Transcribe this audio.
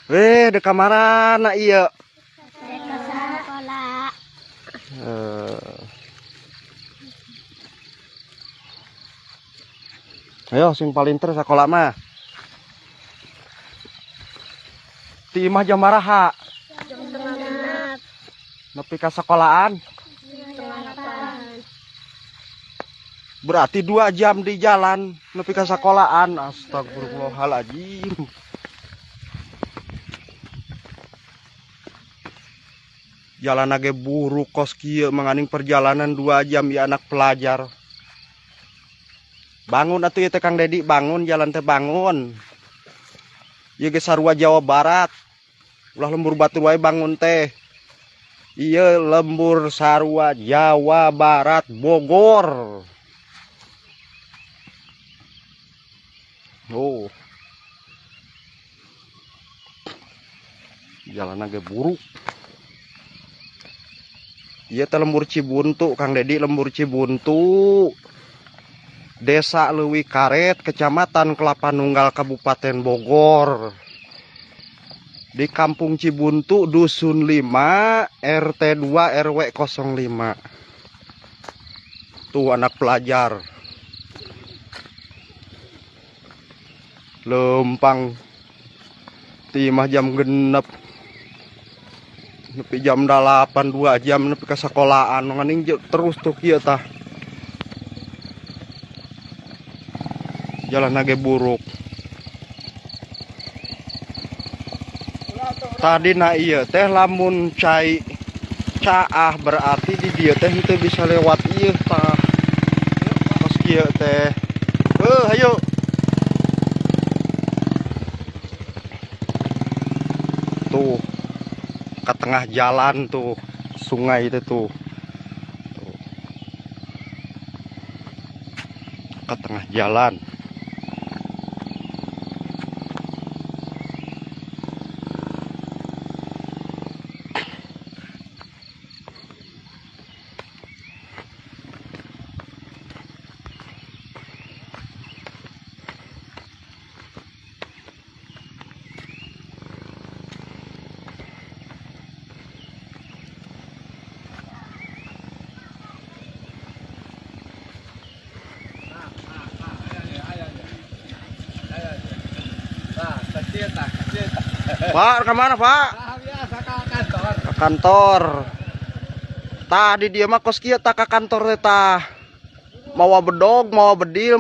Weh, dek kamarana ieu? Dek ka sekolah. Ayo sing palinter sekolah mah. Ti imah jam baraha? Jam 5.30. Nepi ka sekolahan? 7.30. Berarti 2 jam di jalan nepi ka sekolahan. Astagfirullahaladzim. Jalan age buruk kos kieu menganing perjalanan 2 jam ya anak pelajar. Bangun atuh ieu teh Kang Dedi, bangun jalan teh bangun. Ieu ge sarua Jawa Barat. Ulah lembur batur wae bangun teh. Ieu lembur sarua Jawa Barat Bogor. Oh. Jalan ge buruk. Ieu teh lembur Cibuntu, Kang Dedi, lembur Cibuntu. Desa Leuwi Karet, Kecamatan Kelapa Nunggal, Kabupaten Bogor. Di Kampung Cibuntu, Dusun 5, RT 2, RW 05. Tuh anak pelajar. Lempang timah jam 6. Nepi jam 8, 2 jam nepi ke sekolahan. Nganing terus tuh kieu tah. Jalan age buruk. Tadi na ieu teh lamun cai caah berarti di dieu teh henteu bisa lewat ieu tah. Kos kieu teh. Hayu. Tuh ke tengah jalan tuh sungai itu tuh. Tuh. Ke tengah jalan. Pak, kemana Pak? Ke kantor. Tadi dia mah kos kieu tah ka kantor teh tah. Mawa bedog, mawa bedil, mawa